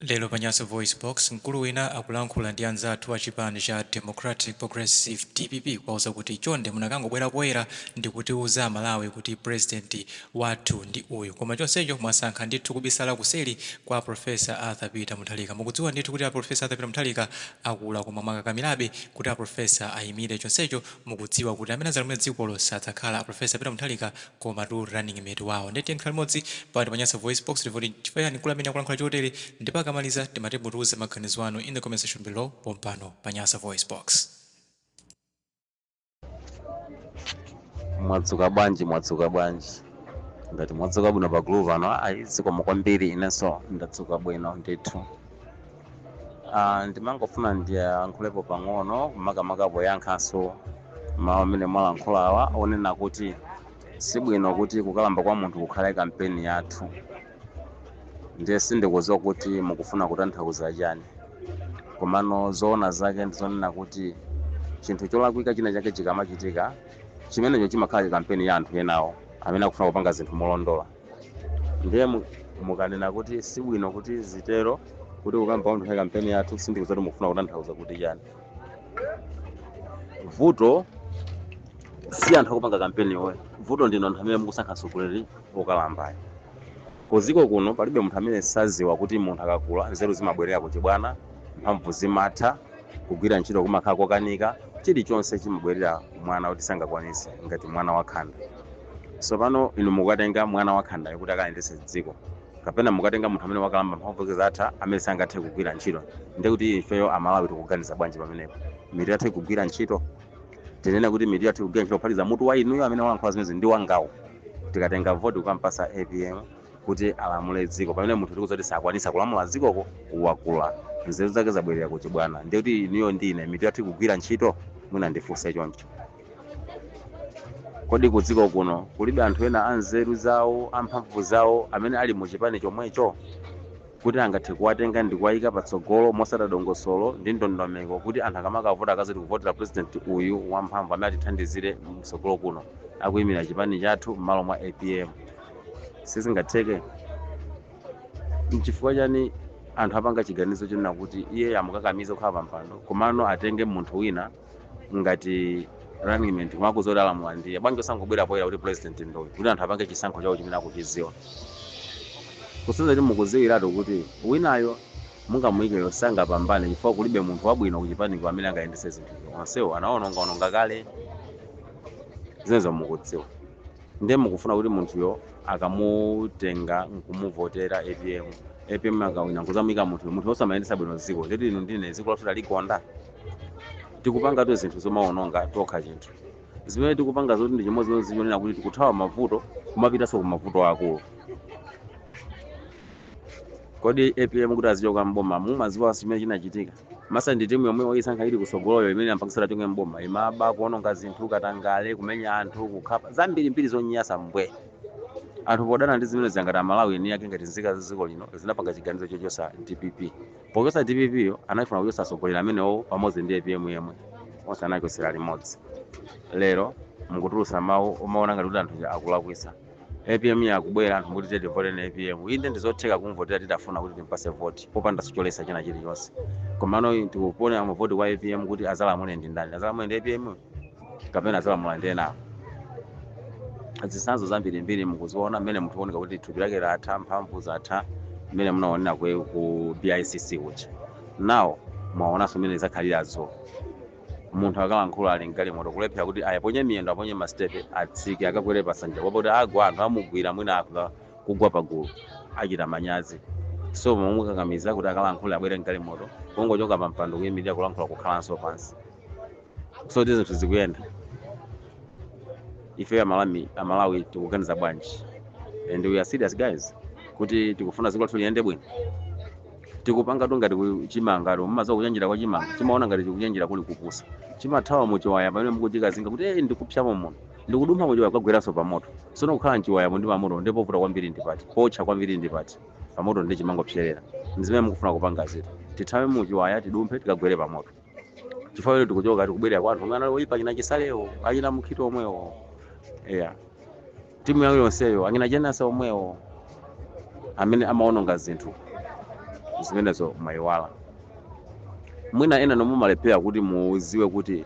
Lero pa Nyasa VoiceBox, mkulu wina akulankhula ndi anzathu a chipani cha Democratic Progressive, dpp, kuwauza kuti chonde munakangobwera poyera ndikutiuza Amalawi kuti President wathu ndi uyu koma chonsecho mwasankha ndithu kubisala kuseli kwa Prof Arthur Peter Mutharika. Mukudziwa ndithu kuti a Prof Arthur Peter Mutharika akula koma mwakakamirabe kuti a Professor ayimire chonsecho mukudziwa kuti amene adzalamulire dzikolo sadzakhala a Prof Peter Mutharika komatu running mate wawo. Ndiye tiyeni tikhale limodzi pano pa Nyasa VoiceBox timve kuti nchifukwa chani mkulu ameneyu akulankhula chotere ndipo akamaliza timati mutiuze maganizo anu in the comment section below pompano pa Nyasa VoiceBox. Mwadzuka bwanji, mwadzuka bwanji? Ngati mwadzuka bwino pa group pano, ayi, zikomo kwambiri. Inenso ndadzuka bwino ndithu. Ndimangofuna ndiyankhulepo pang'ono, makamaka poyankhanso mawu amene mwalankhulawa onena kuti sibwino kuti kukalamba kwa munthu kukhale kampeni yathu. Ndiye sindikudziwa kuti mukufuna kutanthauza chani, komano zoona zake ndizonena kuti chinthu cholakwika china chake chikamachitika, chimenecho chimakhala kampeni ya anthu enawo amene akufuna kupanga zinthu molondola. Ndiye mukanena kuti sibwino kuti zitero, kuti kukalamba kwa munthu kukhale kampeni yathu, sindikudziwa kuti mukufuna kutanthauza kuti chani. Vuto si anthu akupanga kampeni yoyo, vuto ndinu anthu amene mukusankha mtsogoleri wokalambayo. Kuziko kuno palibe munthu amene saziwa kuti munthu akakula nzeru zimabwerera kuchibwana, mphamvu zimatha kugwira ntchito, kumakhala kokanika, chilichonse chimabwerera kumwana kuti sangakwanise, ngati mwana wakhanda. Tsopano inu mukatenga mwana wakhandayo kuti akayendetse dziko, kapena mukatenga munthu amene wakalamba, mphamvu zake zatha, amene sangathe kugwira ntchito, ndiye kuti ifeyo Amalawi tikuganiza bwanji pamenepo? Mitu yathu ikugwira ntchito? Tinene kuti mitu yathu ikugwira ntchito, kuphatikiza mutu wa inuyo amene walankhula zimenezi ndi wangawo? Tikatenga voti kukampasa APM kuti alamule dziko, pamene munthu tikudziwa kuti sakwanisa kulamula dzikoko, wakula, nzeru zake zabwerera kuchibwana, ndiye kuti inuyo ndi ine mitu yathu ikugwira ntchito? Mwina ndifunse choncho. Kodi kudziko kuno kulibe anthu ena anzeru zawo, amphamvu zawo, amene ali mu chipani chomwecho kuti angathe kuwatenga ndi kuwayika patsogolo mosata dongosolo ndi ndondomeko, kuti anthu akamakavota akaziti kuvotera president uyu wamphamvu amene atithandizire mtsogolo kuno, akuyimira chipani chathu m'malo mwa APM? Sizingatheke? Nchifukwa chani anthu apanga chiganizo chonena kuti iye amukakamize kukhala pampando, komano atenge munthu wina ngati running mate kumakuza kuti alamula ndiye? Bwanji osangobwera poyera kuti president ndoyu, kuti anthu apange chisankho chawo chimene akuchidziwa, kusonyeza kuti mukudziwiratu kuti winayo mungamuyikeyo sangapambane, chifukwa kulibe munthu wabwino kuchipaniko amene angayendetse zinthuzo? Onsewo anaonongaononga kale, zimenezo mukudziwa. Ndiye mukufuna kuti munthuyo akamutenga nkumuvotera APM, APM akawina nkuzamuyika munthuyo, munthu osamayendetsa bwino dziko, nditi inu ndine dziko lathu talikonda? Tikupanga tu zinthu zomaononga tokha. Chinthu zimene tikupanga zoti ndi chimodzimodzi chonena kuti tikuthawa mavuto kumapitanso ku mavuto akulu. Kodi APM kuti azichoka mboma, mumaziwa chimene chinachitika? Masa ndi timu yomwe wayisankha ili kusogoloyo imene ampangisa achoke mboma imaba, kuononga zinthu, katangale, kumenya anthu, kukhapa, zambirimbiri zonyasa mbwe. Anthu podana ndi zimene zangati Amalawi eni ake, ngati nzika za dziko lino, zinapanga chiganizo chochosa DPP. Pochosa DPP yo, anafuna kuchosa atsogoleri amenewo pamodzi ndi APM yemwe, onse anachosera limodzi. Lero mukutulusa mawu omaona ngati kuti anthu akulakwisa. APM yakubwera, anthu mukuti tivotere APM. Inde, ndizotheka kumvotera titafuna kuti timpase voti popanda cholesa china chilichonse, komano tikuponya mavoti kwa APM kuti azalamule ndi ndani? Azalamule ndi APM kapena azalamula ndi enawo? Zitsanzo zambirimbiri mukuziona mmene munthu kuoneka kuti thupi lake latha, mphamvu zatha, mmene munaonera ku BICC kuja. Nawo mwaonanso mmene zakhalirazo, munthu akalankhula ali mgalimoto, kulephera kuti aponye miyendo, aponye masitepe, atsike akakwere pasanja, popoti agwa, anthu amugwira, mwina akha kugwa pagulu, achita manyazi. So momukakamiza kuti akalankhule abwere mgalimoto, kungochoka pa mpando kuyimirira kulankhula, kukhalanso pansi. So ti zinthu zikuyenda? Ife Amalawi tikuganiza bwanji? And we are serious, guys, kuti tikufuna dziko lathu liyende bwino? Tikupanga tu ngati chimanga tu. Mumadziwa kuchenjera kwa chimanga? Chimaona ngati chikuchenjera, kuli kupusa. Chimathawa muchiwaya pamene mukuchikazinga kuti ndikupsamo muno, ndikudumpha muchiwaya kukagweranso pa moto. Sono kukhala mchiwayamo ndi pamoto, ndipo povuta kwambiri ndi pati? Potcha kwambiri ndi pati? Pamoto. Ndi chimangopserera. Ndizimene mukufuna kupanga zitu, tithawe muchiwaya, tidumphe, tikagwere pamoto, chifukwa lero tikuchoka, tikubwerera kwa anthu omwe anali oyipa, achina Chisalewo, achina Mukhito omwewo, eya, timu yawo yonseyo, achina Jenasa omwewo amene amaononga zinthu. Zimenezo mwayiwala. Mwina ena nomumalephera kuti muziwe kuti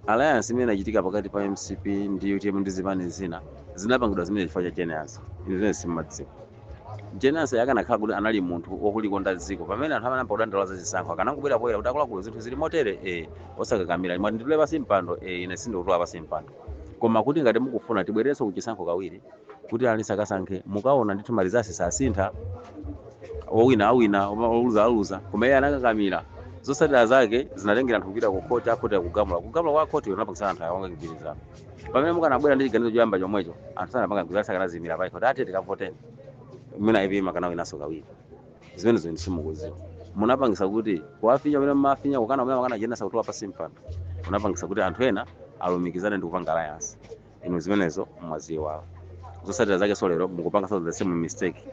alliance imene inachitika pakati pa MCP ndi UTM ndi zipani zina zinapangidwa zimene chifukwa cha Jane Ansah. Inu zimene simmadziwa. Jane Ansah akanakhala kuti anali munthu wokulikonda dziko, pamene anthu amanamba kudandaula za zisankho, akanangobwera poyera kuti akuluakulu, zinthu zili motere, osakakamira, mwati nditule pasi mpando, ine sindikutula pasi mpando, koma kuti ngati mukufuna tibwererenso ku chisankho kawiri kuti alisi akasankhe, mukaona ndithu ma results sasintha, wowina awina, oluza aluza. Koma iye anakakamira. Zotsatira zake zinatengera anthu kupita ku khoti, akhoti akugamula. Kugamula kwa khoti unapangisa anthu awanga mgwirizano. Pamene mukanabwera ndi chiganizo choyamba chomwecho, anthu sanapanga mgwirizano, sakanazimira payi kuti ati tikavoteni, mwina APM akanawinanso kawiri. Zimenezo simukuziwa. Munapangisa kuti kuwafinya pamene mumafinya, kukana pamene makana Jane Ansah kutula pasi mpando, munapangisa kuti anthu ena alumikizane ndi kupanga alliance. Inu zimenezo mwaziwala. Zotsatira zake so lero mukupanga so the same mistake,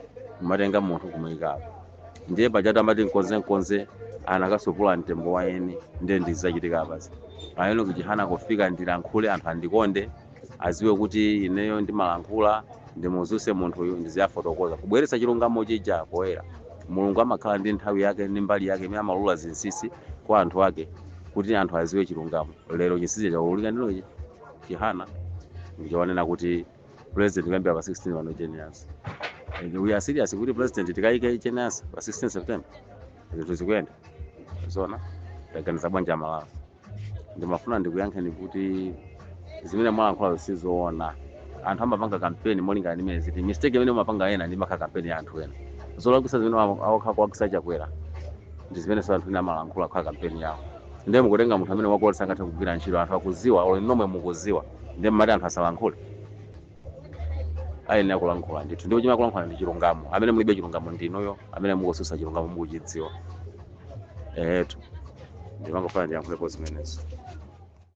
mumatenga munthu kumuyikapo. Ndiye pajatu amati nkonze nkonze anakasupula mtembo wa eni. Ndiye ndizachitika apazi pamene kuchihana kufika, ndilankhule, anthu andikonde, aziwe kuti ineyo ndimalankhula, ndimuzuse munthuyu, ndiziyafotokoza kubweretsa chilungamo chija poyera. Mulungu amakhala ndi nthawi yake ndi mbali yake imene amalula zinsinsi kwa anthu ake kuti anthu aziwe chilungamo. Lero chinsinsi chaululika ndilochi Chihana, ndichoonena kuti president kuyambira pa 16 pano Jane Ansah. And we are serious kuti president tikayike Jane Ansah pa 16 September. Zinthu zikuyenda zona. Taganiza bwanji Amalawi? Ndimafuna ndikuyankheni kuti zimene mwalankhula sizoona. Anthu amapanga kampeni molingana ndi imene ziti mistake imene mumapanga ena ndi makhala kampeni ya anthu ena. Zolakwisa zimene awakha kuwakisa Chakwera ndi zimene so anthu ena amalankhula kukhala kampeni yawo. Ndiye mukutenga munthu amene wakuti sangathe kugwira ntchito, anthu akuziwa, olo nomwe mukuziwa, ndiye mmati anthu asalankhule? Ayenera kulankhula ndithu, ndipo chimene kulankhula ndi chilungamo. Amene mulibe chilungamo ndinuyo, amene mukususa chilungamo mukuchidziwa. Ehetu, ndimangofuna ndiyankhulepo zimenezo.